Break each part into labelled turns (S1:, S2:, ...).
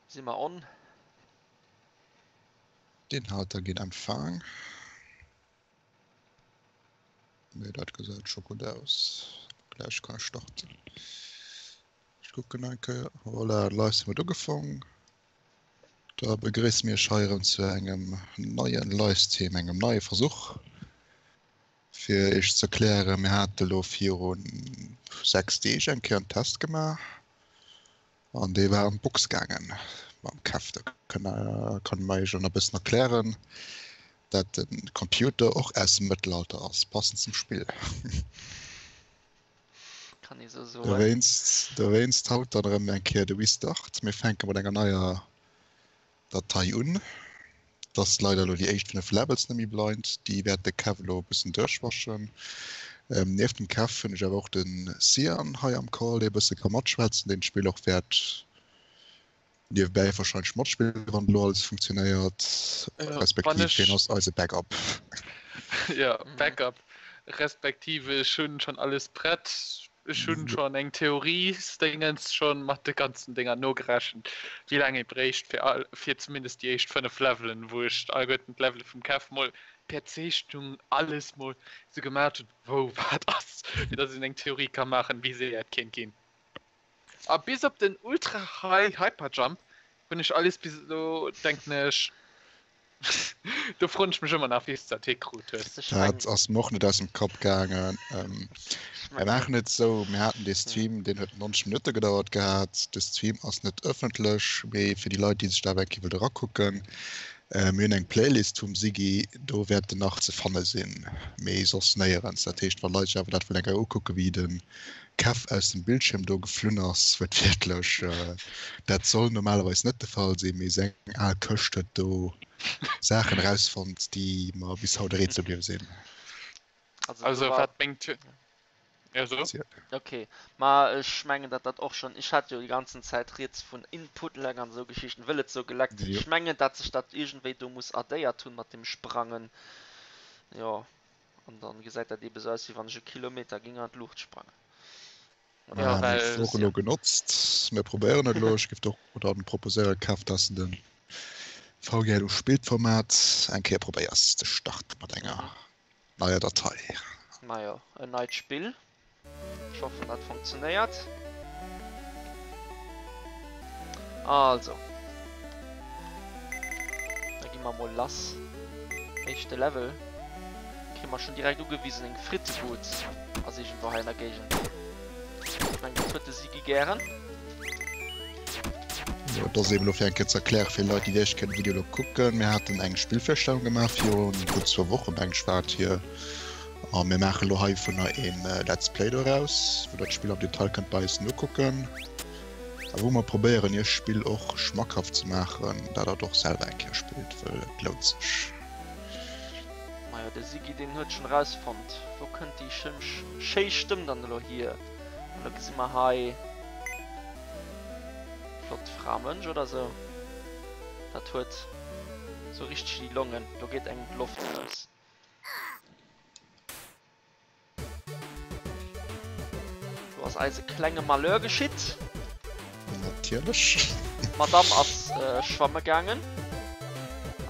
S1: Si mer on?
S2: D'Inhalter ginn empfaang. Mee dat gesäit scho gutt aus. Gläich kann ech starten. Ech kucken eng Kéier. Voilà, de Livestream huet ugefong. Da begréisse mir iech hei erëm zu engem neien Livestream, engem neie Versuch, fir iech ze erklären, mir hate lo viru 6 Deeg eng Kéier en Test gemaach an dee war an d'Box gaangen mam Kev. Da kann mer iech och nach e bëssen erklären, dat de Computer och aus dem Mëttelalter ass, passend zum Spill.
S1: Kann ee sou soen.
S2: Dowéinst, dowéinst haut dann erëm eng Kéier de Restart. Mir fänke mat enger neier Datei un. Et ass leider elo déi éischt 5 Levels net méi blind. Déi wäert de Kev elo e bëssen duerchwaschen. Nieft dem Kev hunn ech awer och de Cyan hei am Call, dee e bësse ka matschwätzen, deen d'Spill och wäert niewebäi wahrscheinlech matspillen, wann elo alles funktionéiert, respektiv hien ass eise Backup.
S3: Jo, Backup, respektiv ech hunn schonn alles prett, ech hunn schonn eng Theoriesdéngens schonn mat de ganzen Dénger nogerechent, wéi laang ee bréicht fir all, fir zumindest déi éischt 5 Levelen, wou ech alleguerten d'Levele vum Kev mol per Zeechnung alles mol sou gemat hunn, wou wat ass, fir datt een eng Theorie ka maachen, wéi séier et kéint ginn. A bis op den Ultra High Hyper Jump hunn ech alles bis elo, denken ech. Do froen ech mech ëmmer nach, wéi s de dat hikrut hues.
S2: Dat ass mer och net aus dem Kapp gaangen. Mir maachen et esou, mir haten dee Stream, deen huet 90 Minutte gedauert gehat. De Stream ass net ëffentlech, mee fir déi Leit, déi sech dat awer eng Kéier wëllt erakucken, mir hunn eng Playlist vum Siggy, do wäert en nach ze fanne sinn, mee soss néierens. Dat heescht, wa Leit sech awer dat wëllen eng Kéier ukucken, wéi de Kev aus dem Bildschirm do geflunn ass, wuertwiertlech. Dat soll normalerweis net de Fall sinn, mee seng al Këscht huet do Saachen erausfonnt, déi mer bis haut e Rätsel bliwwe sinn.
S3: Also wat meng Tür. Ja, so.
S1: Ok, ma ech mengen dat dat och schonn, ech hat jo déi ganzen Zäit rieds vun Input Lag an esou Geschichten, wëll et sou geleckt huet. Ech mengen dat sech dat iergendwéi do muss addéiert hunn mat dem Sprangen, jo. An dann gesäit dat eben sou aus wéi wann ech e Kilometer ging an d'Luucht sprangen.
S2: Oder ja, well och elo genotzt. Mir probéieren et elo. Ech géif och dann proposéieren, Kev, dass de den VGL Spillformat eng Kéier probéiers ze starten mat enger neier Datei.
S1: Majo, en neit Spill. Ech hoffen dat funktionéiert. Also. Da gi mer mol lass. Éischte Level. Kréie mer schon direkt ugewisen, eng Frittebud ass iergendwou hei an der Géigend. Ech mengen dat huet de Sigi gären.
S2: Jo, et ass eben elo fir eng Kéier ze erklären fir Leit déi wierklech kënnen de Video elo kucken. Mir haten eng Spillvirstellung gemaach virun gutt zwou Wochen, meng ech war et hier. A mir maachen elo heivunner een Let's Play doraus, wou der d'Spill am Detail kënnt bei eis nokucken a wou mer probéieren iech d'Spill och schmackhaft ze maachen, dat der et och selwer eng Kéier spillt, wëll et lount sech.
S1: Majo, de Siggy deen huet schon erausfonnt, wou kënnt déi schéi Stëmm dann elo hier? An elo gesi mer hei flott Fra, Mënsch oder sou, dat huet sou richteg déi Longen, do geet engem d'Loft aus. Do ass eis e klenge Malheur geschitt.
S2: Natierlech.
S1: D'Madame ass schwamme gaangen.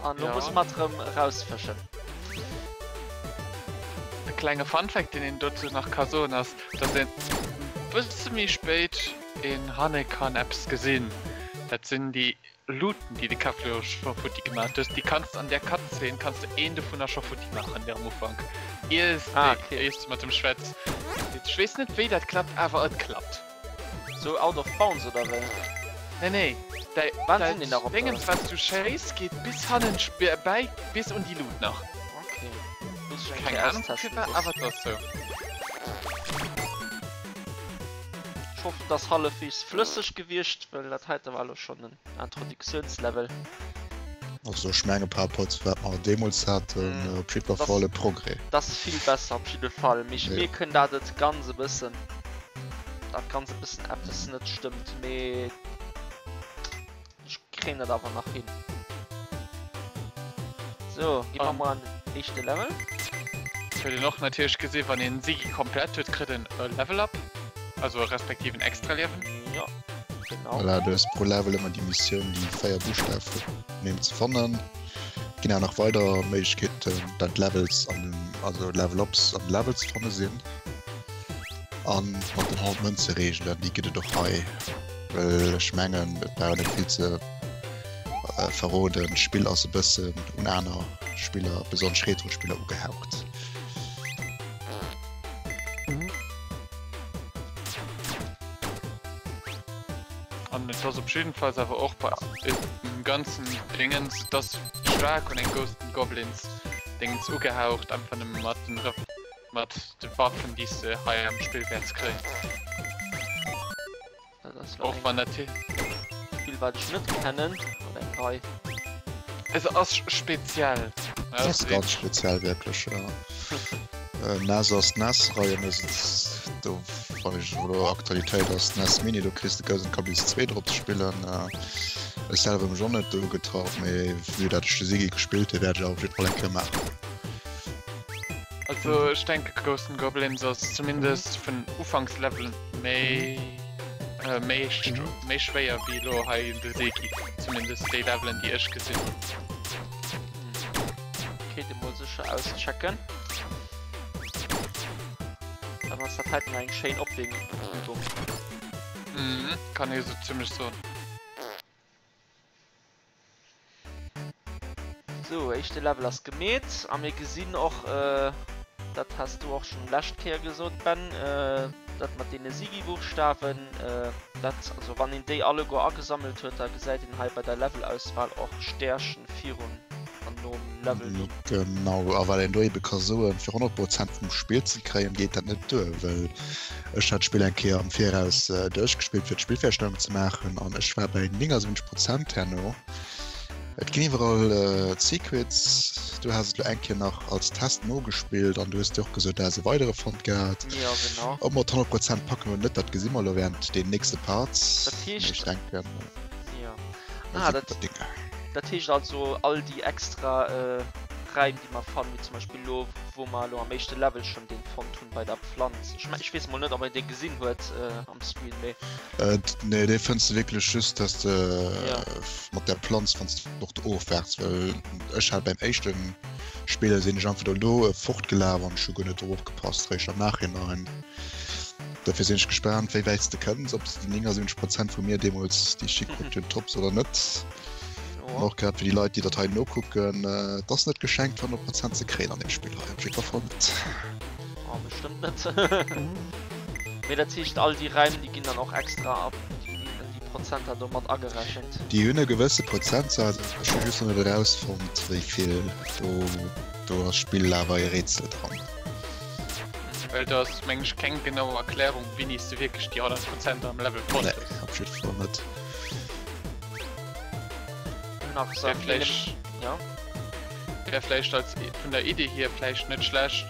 S1: An lo musse mer et erëm erausfëschen.
S3: E klenge Funfact deen een dozou nach ka soen ass, datt een e bësse méi spéit een hanne kann eppes gesinn. Dat sinn déi Luuten déi de Kefleur scho futti gemaat hues, déi kanns de an där Cutscene kanns de een dovunner scho futti maachen der am Ufank iers de
S1: Ah okay.
S3: iers de mat em schwätz. Ech weess net wéi dat klappt awer et klappt.
S1: Sou out of bounds oder wéi?
S3: Nee nee, däi
S1: Wann sinn déi nach op der.
S3: Déngens wats du schéiss geet bis hannen bäi bis un déi Luut nach.
S1: Okay, muss ech eng
S3: Keng
S1: Kéier
S3: Ahnung
S1: austesten
S3: firwat
S1: soss.
S3: awer et ass sou.
S1: Ech hoffen et ass hallefweegs flësseg gewiescht, well dat heite war elo schonn en Introduktiounslevel.
S2: Also ech menge par rapport zu wat mer deemools haten, op jiddwer Fall e Progrès.
S1: Dat ass vill besser op jidde Fall, mee ech mierken dat et ganz e bëssen, dat ganz e bëssen eppes net stëmmt, mee. Ech kréien dat awer nach hin. So, gi mer mol an den éischte Level.
S3: Et huet een och natierlech gesinn, wann een Siggy komplett huet, kritt en e Level Up, also respektiv en extra Liewen.
S1: Jo. Genau.
S2: Voilà, du hues pro Level ëmmer déi Missioun, déi 4 Buschtaf vun ze fannen. Et ginn awer nach weider Méiglechkeeten, dat Levels an den, also Level-Ups an Levels ze fanne sinn. An mat den 100 Mënze Reegelen, déi gëtt et och hei. Well ech mengen, et brauch net vill ze verroden, d'Spill ass e bëssen un aner Spiller, besonnesch Retro-Spiller ugehaucht.
S3: An et ass op jiddefalls awer och bei dem ganzen Dingens, et ass staark un eng Ghosts 'n Goblins Dingens ugehaucht, einfach nëmme mat den mat de Waffen déi s de hei am Spill wäerts kréien.
S1: Dat ass och wann dat Spill wat ech net kennen oder eng Rei.
S3: Et ass speziell.
S2: Et ass ganz speziell wierklech jo. NES ass NES Rei an do wann ech elo Aktualitéit ass NES Mini do kriss de Ghosts 'n Goblins 2 drop ze spillen. Ech selwer hu mech och net do getraut mee vue dat ech de Sigi gespillt hu wäert ech awer op jidde Fall eng Kéier maachen.
S3: Also ech denke Ghosts 'n Goblins ass zumindest vun Ufanksleveln méi méi méi schwéier wéi elo hei de Seki, zumindest déi Levelen déi ech gesinn hunn.
S1: Kéint ee mol sécher auschecken. Dann ass dat heiten eng schéin Opwiermübung.
S3: Mhm, kann ee sou zimmlech soen.
S1: Sou, éischte Level ass gemeet a mir gesinn och, dat has du och schonn lescht Kéier gesot Ben, dat mat deene Sigi-Buchstawen, dat, also wann een déi alleguer agesammelt huet, da gesäit een hei bei der Levelauswahl och Stärchen virun an nom Level.
S2: Genau, a wat een do ebe ka soen, fir 100 Prozent vum Spill ze kréien, geet dat net duer, well ech hat d'Spill eng Kéier am Viraus duerchgespillt, fir d'Spillvirstellung ze maachen, an ech war bei 79 Prozent herno. Et ginn iwwerall Secrets. Du has et lo eng Kéier nach als Test nogespillt an du hues dir och gesot, du häss e weidere fonnt gehat.
S1: Jo, genau.
S2: Ob mer d'100 Prozent packen oder net, dat gesi mer elo während den nächste Parts.
S1: Dat heescht.
S2: Ech denken.
S1: Jo. Ah, dat, dat heescht also all déi extra Räim, déi mer fannen, wéi zum Beispill elo, wou mer elo am éischte Level schonn deen fonnt hunn bei der Pflanz. Ech, ech weess mol net, ob een dee gesinn huet am Screen, mee.
S2: Nee, dee fënns de wierklech just, dass de mat der Planz wanns de och do ofwärts, well ech hat beim éischte Spille sinn ech einfach do elo fortgelaf an ech hu guer net drop opgepasst, réischt am Nachhinein. Dofir sinn ech gespaant, wéi wäit s de kënns, ob s de déi 79 Prozent vu mir deemools, déi ech hikritt hunn, topps oder net. An och grad fir déi Leit, déi dat hei nokucken, et ass net geschenkt, 100 Prozent ze kréien an deem Spill hei, op jiddwer Fall net.
S1: Oh, bestëmmt net. Mee dat heescht, all déi Räim, déi ginn dann och extra ab déi, déi Prozenter do mat agerechent?
S2: Déi hunn e gewësse Prozentsaz, ech hu just nach net erausfonnt, wéi vill. Do, do ass d'Spill awer e Rätsel dran.
S3: Well do ass meng ech keng genau Erklärung wéini s de wierklech déi 100 Prozent am Level fonnt
S2: hues. Nee, op jidde Fall net.
S1: Nach
S3: Wär vläicht
S1: ja.
S3: Wär vläicht als vun der Idee hier vläicht net schlecht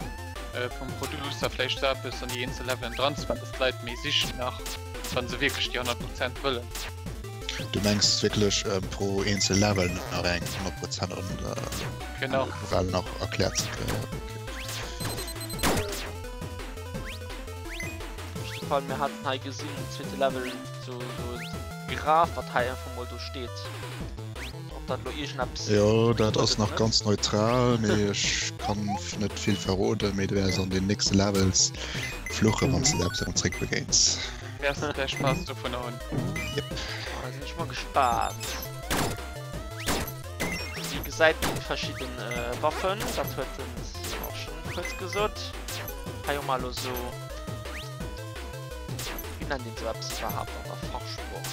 S3: vum Producer vläicht sou eppes an déi eenzel Levelen dran ze man, dass d'Leit méi sichen nach wann se wierklech déi 100 Prozent wëllen.
S2: Du mengs wierklech pro eenzel Level nach eng 100 Prozent an
S3: Genau.
S2: Well nach erkläert ze kréien. Okay.
S1: Fall mir hatten hei gesinn zweete Level so, so Graf wat hei einfach mol do steet. Ob dat lo iergendeppes
S2: Jo, dat ass nach ganz neutral, mee ech kann net vill verroden, mee du wäers an den nächste Levels fluchen, wann s de der eppes erëm zréck begéins.
S3: Wäers de däi Spaass dovunner hunn.
S2: Yep.
S1: Oh, da sinn ech mol gespaant. Wéi gesäit een verschidden Waffen, dat huet den och schon kuerz gesot. Hei hu mer elo sou, wéi nennt een sou eppes iwwerhaapt an der Fachsprooch?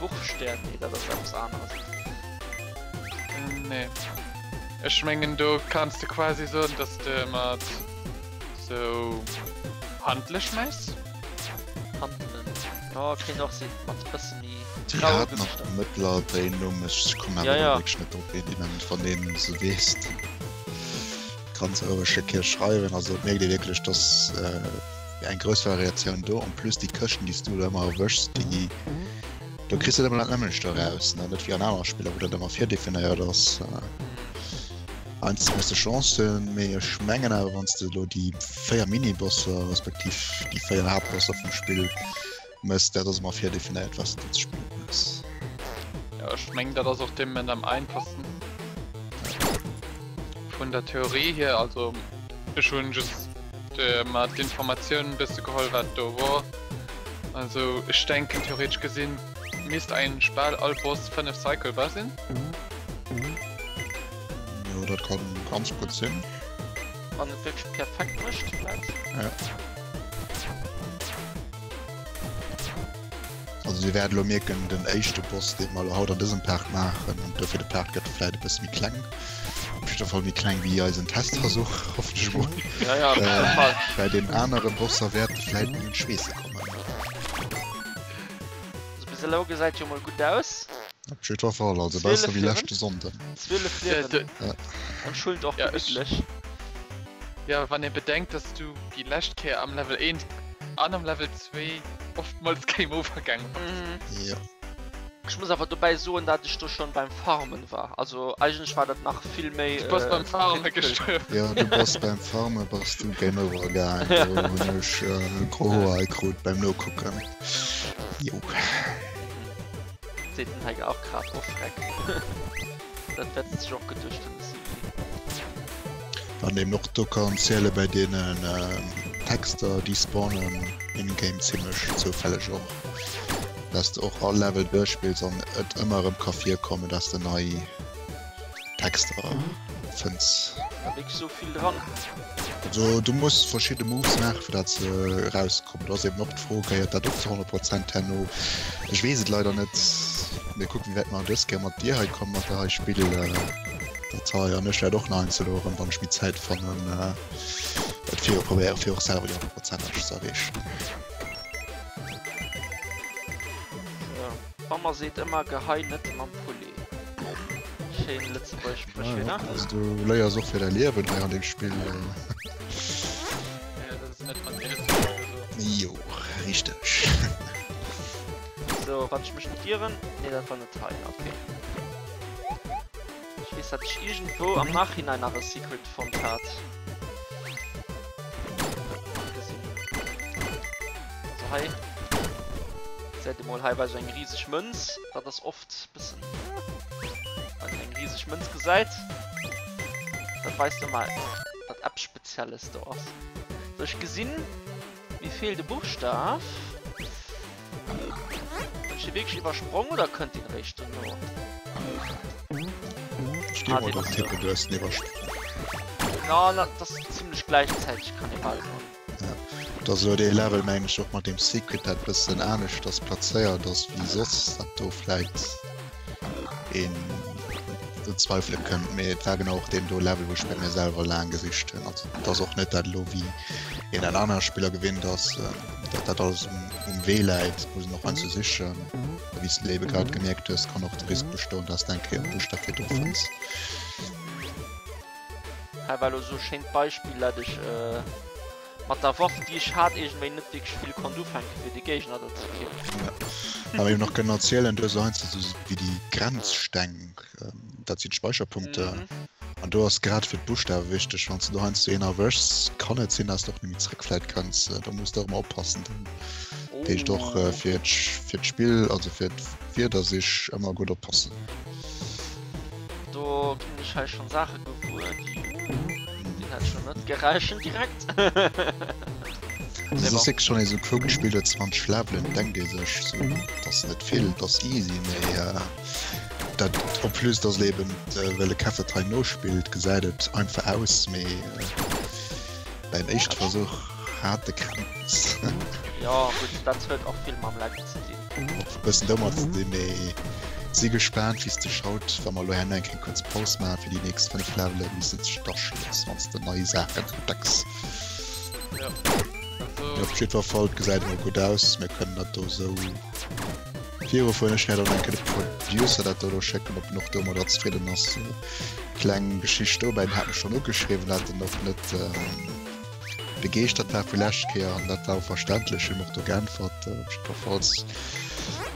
S1: Wurfstern? Nee, dat ass eppes aneres.
S3: Nee. Ech mengen do kanns de quasi soen, dass de mat sou Handele schmäiss.
S1: Handelen, jo kéint och sinn, mat bësse méi.
S2: Déi hat nach am Mëttelalter een Numm, ech kommen awer elo wierklech net drop, wéi déi nennen. Wann een se weess, kann se roueg eng Kéier schreiwen. Also et mierkt ee wierklech, dass eng grouss Variatioun do, en plus déi Këschten, déi s du do ëmmer erwëschs, déi, do kriss de net ëmmer dat nämmlecht eraus, ne, net wéi an anere Spiller, wou dat ëmmer virdefinéiert ass. Heiansdo muss de Chance hunn, mee ech mengen awer, wann s de elo déi 4 Mini-Bosser, respektiv déi 4 Haaptbosser vum Spill. Mëss, dat ass ëmmer virdefinéiert, wat s de do ze spillen hues.
S3: Jo, ech mengen dat ass och dee Moment am einfachsten vun der Theorie hier. Also ech hunn just mer d'Informatiounen e bësse geholl wat do wor. Also ech denken theoretesch gesinn misst eigentlech bal all Boss 5 cyclebar sinn.
S2: Jo, dat kann ganz gutt sinn.
S1: Wann et wierklech perfekt mécht vläit.
S2: Ja. Also dir wäert elo mierken, den éischte Boss, dee mer elo haut an dësem Part maachen, an dofir de Part gëtt vläit e bësse méi kleng, op jidder Fall méi kleng wéi eisen Testversuch, hoffen ech emol.
S1: Ja, ja, op jidder Fall.
S2: Bei den anere Bosser wäerte vläit méi un d'Schweesse kommen.
S1: Also bis elo gesäit jo mol gutt aus.
S2: Op jiddwer Fall, also besser wéi leschte Sonnden.
S1: 12 Liewen an Schuld och gemittlech.
S3: Jo, wann ee bedenkt, dass du déi lescht Kéier am Level 1 an am Level 2 oftmals Game Over gaange
S2: bass. Jo.
S1: Ech muss awer dobäi soen, dat ech do schon beim Farmen war. Also eigentlech war dat nach vill méi.
S3: Du bass beim Farme gestuerwen.
S2: Jo, du bass beim Farme bass du Game Over gaang. Do hunn ech gro Hoer krut beim Nokucken. Jo.
S1: Seet den hei och grad oh freck. Dat wäert se sech och geduecht hunn de Sylvie.
S2: Wann een och do kann ziele bei deenen Texter déi spawnen in game zimlech zoufälleg och dass de och all Level duerchspills an et ëmmer erëm ka virkommen dass de nei Texter fënns.
S1: War wierklech sou vill dran.
S2: Also du muss verschidde Moves maachen fir dat se erauskommen. Do ass eben och d'Fro, gehéiert dat och zu 100 Prozent herno? Ech weess et leider net. Mir kucken wéi wäit mer dës Kéier mat dir hei kommen, mat der hei Spill dat hei. An ech wäert och nach eins elo erëm, wann ech méi Zäit fannen, et viru probéieren fir och selwer déi 100 Prozent ze erreechen.
S1: D'Mamma seet ëmmer, Gehei net mam Poulet. Schéin lëtzebuergesch Spréch wieder.
S2: Also du léiers och fir däi Liewen hei an deem Spill. Jo, richteg.
S1: So, wann ech mech net ieren, nee dat war net hei, okay. Ech weess dat ech iergendwou am Nachhinein nach e Secret fonnt hat. Gesinn. Also hei seet emol hei war sou eng riseg Mënz, dat ass oft bëssen wann een eng riseg Mënz gesäit, dat weist ëmmer dat eppes Spezielles do ass. Sou ech gesinn mir feelt e Buchstaf. Hunn ech dee wierklech iwwersprong oder kënnt deen eréischt dono?
S2: Ech gi mol drop tippen, du hues en iwwersprong.
S1: Na, dat ass zimlech gläichzäiteg kann ee bal soen.
S2: Et ass elo dee Level mengen ech och mat deem Secret dat bëssen aneschters plazéiert ass wéi soss, dat do vläit een bezweifele kënnt, mee et war genau och deen do Level wou ech bei mir selwer laang gesicht hunn. Also et ass och net dat elo wéi een en anere Spiller gewinnt ass, dat dat alles um um Wee läit, muss een och heiansdo sichen. A wéi s de ebe grad gemierkt hues, kann och de Risk bestoen, dass de eng Kéier e Buschtaf virdru fënns.
S1: Hei war lo sou schéint Beispill dat ech mat der Waff déi ech hat iergendwéi net wierklech vill konnt ufänken fir de Géigner do ze killen.
S2: Ja, awer eben nach kënnen erzielen, du hues heiansdo sou wéi déi Grenzsteng, dat sinn d'Speicherpunkte, an do ass grad fir d'Buschtawe wichteg, wann s de do heiansdo een erwëschs, kann et sinn, dass de och net méi zréck vläit kënns, do muss de och ëmmer oppassen dann. Dat heescht och fir fir d'Spill, also fir d'Wierdersich ëmmer gutt oppassen.
S1: Do ginn ech hei schon Saache gewuer, déi deen hätt schon net gerechent direkt.
S2: Also das ass schon esou kuckt, d'Spill huet 20 Levelen, denkt ee sech sou, dat ass net vill, dat ass easy, mee dat en plus dass et eben, well de Kev dat hei nospillt, gesäit et einfach aus, mee beim éischte Versuch hat de Krämpes.
S1: Jo gutt, dat huet och vill mam Level ze dinn.
S2: Och e bëssen domat ze dinn, mee si gespaant wéi s de schaut, wa mer elo herno eng kleng kuerz Paus maachen fir déi nächst 5 Levelen, wéi s de dech da schloos, wann s de nei Saachen entdecks.
S3: Jo,
S2: Mee op jiddwer Fall, et gesäit emol gutt aus, mir kënnen dat do esou virufueren. Ech wäert och eng Kéier de Producer dat do elo schécken, ob en och domadder zefridden ass. Kleng Geschicht dobäi, en hat mech schonn ugeschriwwen, dat en och net. Begeeschtert war vu lescht Kéier an dat war och verständlech, hunn och do geäntwert jiddwerfalls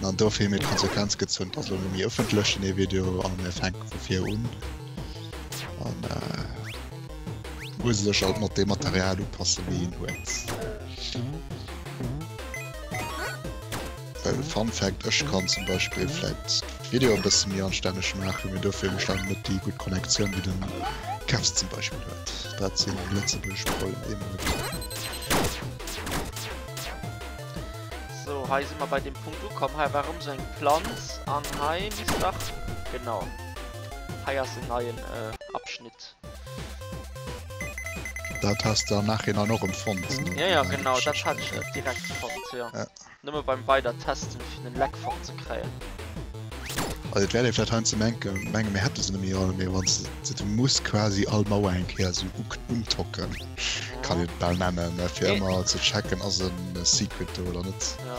S2: an dofir hu mir d'Konsequenz gezunn, dass elo net méi ëffentlech den ee Video a mir fänke vu vir un an muss sech alt mat deem Material upassen, wéi een huet. Fun Fact, Ech kann zum Beispill vläit d'Video e bësse méi anstänneg maachen, mee dofir hunn ech dann net déi gutt Connectioun wéi den Kevs zum Beispill huet. Dat sinn lëtzebuergesch Problemer déi mer huet.
S1: Sou, hei si mer bei deem Punkt ukomm. Hei war erëm sou eng Planz an hei misst dach, genau, hei ass en neien Abschnitt.
S2: Dat has de am Nachhinein och empfonnt,
S1: ne? Ja, ja, genau, dat hat ech net direkt fonnt, jo. Nëmme beim weider testen fir den Leck fort ze kréien.
S2: Also et wäert ee vläit heiansdo menken, mengen mir hätte se net méi all, mee wann s de, du muss quasi all Mauer eng Kéier esou untocken, kann een et bal nennen, fir ëmmer ze checken, ass e Secret do oder net.
S1: Jo,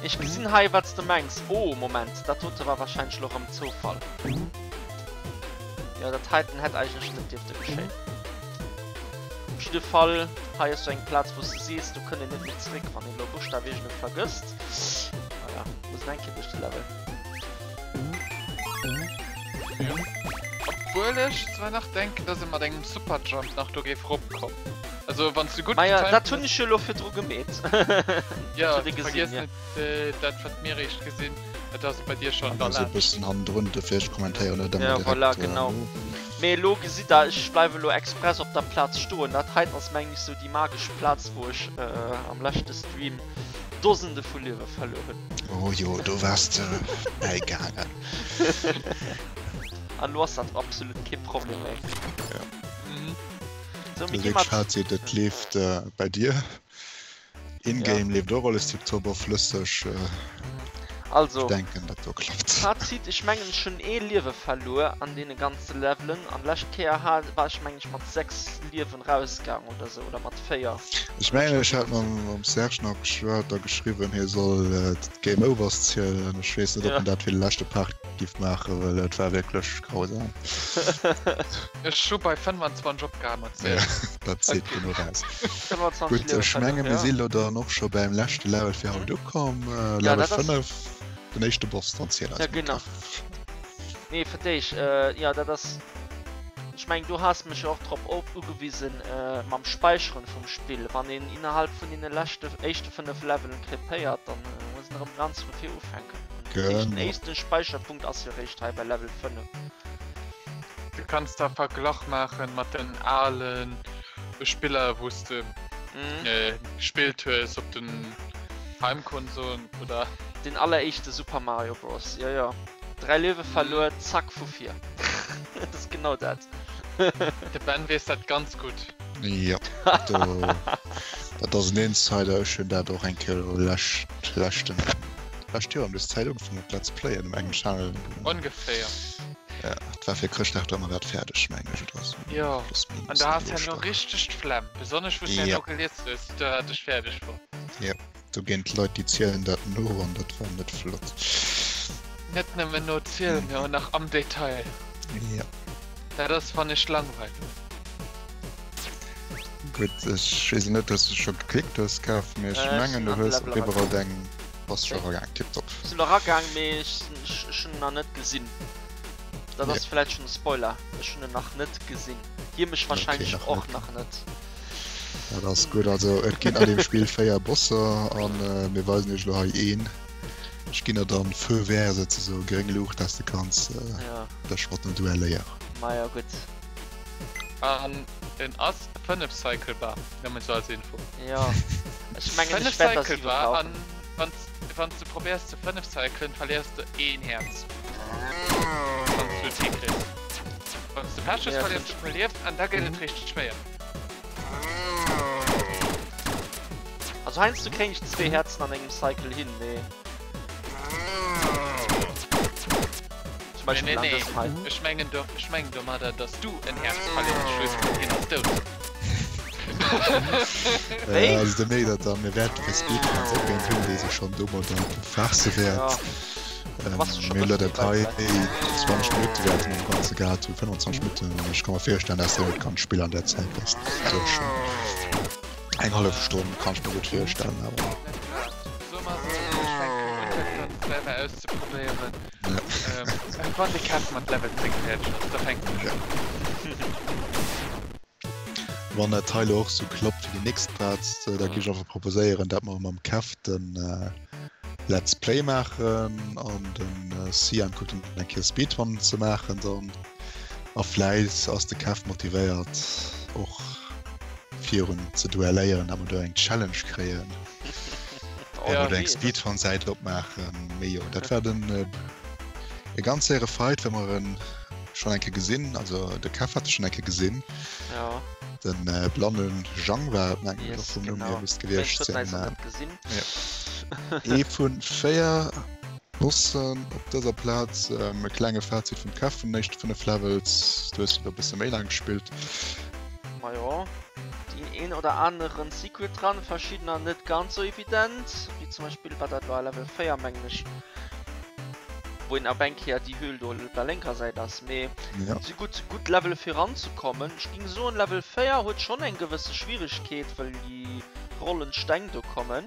S1: ech gesinn hei wat s de mengs. Oh Moment, dat dote war wahrscheinlech elo erëm Zoufall. Jo, dat heiten hätt eigentlech net dierfte geschéien. Op jidde Fall, hei ass sou eng Plaz wou s de sees, do kënnt een net méi zréck, wann een elo Buschtaf iergendwou vergësst. Voilà, muss en eng Kéier duerch de Level.
S3: Jo. Obwuel ech zwar nach denken, dass e mat engem Superjump nach do géif ropkommen. Also wann s de gutt
S1: Maja, dat hunn ech jo elo virdru gemeet.
S3: Jo, vergiess net dat wat mir eréischt gesinn, et ass bei dir schonn
S2: da laanscht. E bëssen hannendrun, dofir ech kommentéieren net
S1: ëmmer direkt. Jo, voilà, genau. Mee elo gesitt der, ech bleiwe elo express op der Plaz stoen. Dat heiten ass mengen ech sou déi magesch Plaz wou ech am leschte Stream Dosende vu Liewe verluer hunn.
S2: Oh jo, do waars de bäigaangen.
S1: An elo ass dat absolut kee Problem méi.
S2: Ja. Sou, mir gi mat. Fazit, et leeft bei dir. In-game leeft och alles tiptop a flësseg.
S1: Also,
S2: Ech denken dat do klappt.
S1: Fazit, ech mengen ech hunn ee Liewe verluer an deene ganze Levelen an lescht Kéier hat war ech mengen ech mat 6 Liewen rausgaang oder sou oder mat 4.
S2: Ech mengen ech hat mam mam Serge nach geschwat a geschriwwen hie soll d'Game Overs zielen. Ech weess net op en dat fir de leschte Part giff maachen, well et war wierklech grausam.
S3: Ech hu bei 25 opgehal mat zielen.
S2: Dat seet genuch aus. Gutt, ech menge mir si lo dann och scho beim leschte Level fir haut ukomm. Level 5, den éischte Boss, dann ziel eis
S1: mol. Genau. Nee, fir d'éischt, jo dat ass, ech mengen du has mech jo och drop ugewisen mam Späicheren vum Spill. Wann een innerhalb vun deene leschte, éischte 5 Levelen krepéiert, dann muss een erëm ganz vu vir ufänken. Den éischte Späicherpunkt ass jo eréischt hei bei Level 5.
S3: Du kanns da Verglach maachen mat den ale Spiller wous de gespillt hues op den Heimkonsolen oder?
S1: Den alleréischte Super Mario Bros. Jo jo, 3 Liewe verluer, zack vu vir. Dat ass genau dat.
S3: De Ben weess dat ganz gutt.
S2: Jo, do, dat ass en Insider. Ech hunn dat och eng Kéier lescht, leschten, lescht Joer ëm des Zäit ugefaangen mat Let's Playen um engem Channel.
S3: Ongeféier.
S2: Ja, et war fir Chrëschtdag, da war dat fäerdeg, mengen ech, oder
S3: sou. Jo, an du has herno richteg d'Flemm, besonnesch wou s du herno gelies hues, dat ech fäerdeg wor.
S2: Jo, do ginn d'Leit, déi zielen dat no an dat war net flott.
S3: Net nëmmen no zielen, mee och nach am Detail.
S2: Jo.
S3: Dat ass, wann ech Langweil hunn.
S2: Gutt, ech weess net, dass du scho geklickt hues, Kev, mee ech mengen, du hues op iwwerall deng. Bass scho eragaang, tiptop.
S1: Sinn eragaang, mee ech hunn en nach net gesinn. Dat ass vläit schonn e Spoiler, ech hunn en nach net gesinn. Hie mech wahrscheinlech och nach net.
S2: Dat ass gutt. Also et ginn an deem Spill 4 Bosser a mir weisen iech elo hei een. Ech ginn der dann Feu vert souzesoen, gréng Luucht, dass de kanns dech mat em duelléieren.
S1: Majo gutt.
S3: An en ass 5 cyclebar, nëmmen sou als Info.
S1: Jo, ech mengen ech wäert der 7
S3: brauchen. An wann s de probéiers ze 5 cyclen, verléiers de een Häerz. Wann s du et hikriss. Wann s de Pech hues, verléiers de e puer Liewen an da gëtt et richteg schwéier.
S1: Also heiansdo kréien ech zwee Häerzen an engem Cycle hin, mee.
S3: Zum Beispill nee, nee, nee. Ech mengen do, ech mengen domadder, dass du en Häerz verléiers, ech weess net, hien ass dout.
S2: Wéi? Also de mierkt dat dann, mir wäerte fir Speedruns och een hunn, dee sech schonn domadder befaasse wäert. Mir hunn elo dat hei 20 Minutte wäerte mir am Ganze gehat hunn, 25 Minutten, an ech ka mer virstellen, dass dat ganz Spill an där Zäit ass. Dat ass schonn eng hallef Stonn, kann ech mer gutt virstellen, awer.
S3: Soe mer esou, ech fänken un, dat dann selwer auszeprobéieren. Wann de Kev mat Level 10 fäerdeg ass, da fänken ech un.
S2: Wann dat hei elo och sou klappt fir déi nächst Plaz, da géif ech einfach proposéieren, dat mer mam Kev den. Let's Play maachen an den Sian kuckt dann eng Kéier Speedrun ze maachen dann. A vläit ass de Kev motivéiert och virun ze duelléieren, dat mer do eng Challenge kréien. Ja, oder eng Speedrun-Säit opmaachen. Mee jo, dat war den e ganz séiere Fight, well mer en schonn eng Kéier gesinn, also de Kev hat e schonn eng Kéier gesinn.
S1: Ja.
S2: Den äh, blannen Jang war et, mengen ech,
S1: Yes,
S2: vum Numm
S1: genau.
S2: hier misst gewiescht
S1: Wéinst huet
S2: sinn.
S1: eis
S2: Äh,
S1: net gesinn.
S2: ja. Ee vun 4 Bossen op dëser Plaz. Ähm, e klenge Fazit vum Kev vun den éischte 5 Levels. Du hues jo e bësse méi laang gespillt.
S1: Ma jo, deen een oder aneren Secret dran, verschiddener net ganz sou evident, wéi zum Beispill war dat war Level 4 mengen ech, wou een op eng Kéier déi Höhl do op der lénker Säit ass, mee
S2: Ja.
S1: si gutt gutt Levele fir ranzekommen. Ech ging soen Level 4 huet schonn eng gewësse Schwieregkeet, well déi rollend Steng do kommen.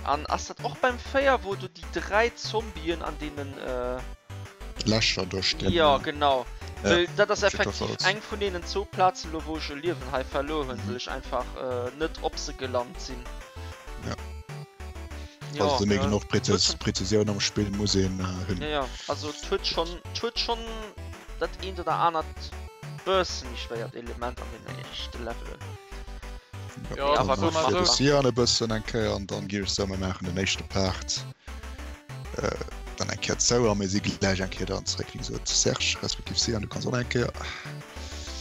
S1: An ass dat och beim 4 wou do déi 3 Zombien an deenen äh,
S2: Lächer do stinn?
S1: Jo genau,
S2: Ja,
S1: well dat ass
S2: op
S1: effektiv
S2: jiddwerfalls.
S1: eng vun deenen zwou Plazen elo wou ech e Liewen hei verluer hunn,
S2: Mhm.
S1: well ech einfach äh, net op se gelant sinn.
S2: Ja.
S1: Jo,
S2: Also méi
S1: äh,
S2: genuch
S1: huet
S2: Präzis
S1: schon,
S2: Präzisioun am Spill muss een äh, hunn.
S1: ja, ja, also et huet schon, et huet schon dat eent oder anert bësse méi schwéiert Element an den éischte Levelen.
S2: Ja,
S3: Ja,
S2: dann
S1: awer
S3: soe
S1: gutt
S3: mer
S2: fir de
S3: sou.
S2: Sian e bëssen eng Kéier an dann gi ech soe mer maachen den éischte Part äh, dann eng Kéier zou a mir si gläich eng Kéier dann zeréck. Wéi gesot, Serge respektiv Sian, du kanns och nach eng Kéier.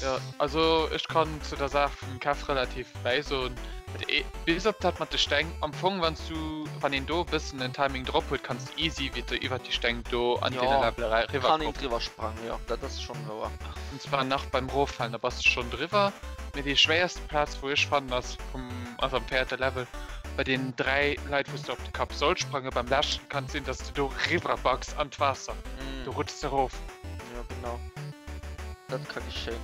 S3: Ja, also ech kann zu der Saach vum Kev relativ bäisoen. Et e bis op dat mat de Steng, am Fong wann s du wann een do e bëssen en Timing drop huet, kanns de easy wéi de iwwert déi Steng do an deene
S1: Jo,
S3: Level era
S1: kann een
S3: riwwer kommen.
S1: driwwer sprangen, jo, dat ass schonn wouer.
S3: Und zwar nach beim Roffalen, da bass de schonn driwwer. Mee déi schwéierste Plaz wou ech fannen ass vum ass am véierte Level bei deenen 3 Leit wou s de op de Kapp solls sprangen. Beim leschten kann et sinn, dass de do riwwer backs an d'Waasser, do
S1: Mm.
S3: rutschs de erof.
S1: Jo genau, dat ka geschéien.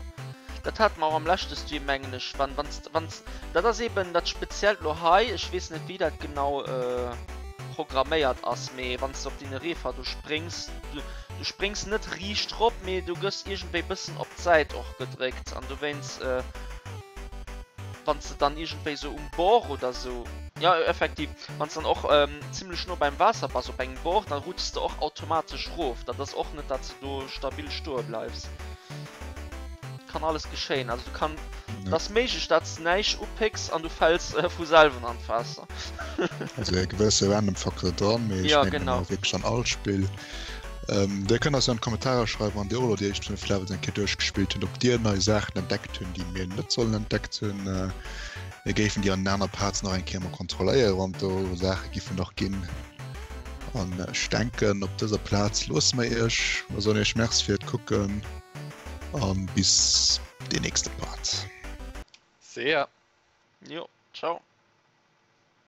S1: Dat hate mer och am leschte Stream mengen ech, wann wanns wanns dat ass eben dat speziellt lo hei, ech weess net wéi dat genau programméiert ass, mee wanns de op deene Reefer do spréngs, du du spréngs net riicht rop, mee du gëss iergendwéi bëssen op d'Säit och gedréckt an dowéinst wanns de dann iergendwéi sou um Bord oder sou, jo effektiv, wanns dann och zimlech no beim Waasser bass op engem Bord, dann rutschs de och automatesch rof. Dat ass och net dat du do stabil stoe bleifs. Kann alles geschéien. Also du kann
S2: Ja.
S1: ass méiglech dat s näischt upécks an du fäls vu selwen an d'Waasser.
S2: Also e gewësse random Facteur dran, mee ech
S1: Ja
S2: mengen
S1: genau.
S2: ëmmer wierklech an all Spill. Ähm, dir kënnt eis jo an d'Kommentarer schreiwen, wann dir och elo déi éischt 5 Levels eng Kéier duerchgespillt hutt, ob dir nei Saachen entdeckt hunn, déi mir net sollen entdeckt hunn. Äh, mir géifen déi an den aner Parts nach eng Kéier mol kontrolléieren, wann do Saache giffen nach ginn. An ech denken, op dëser Plaz loosse mer iech. Mer soen iech Merci fir d'Kucken an bis dee nächste Part.
S3: See ya.
S1: Jo, ciao.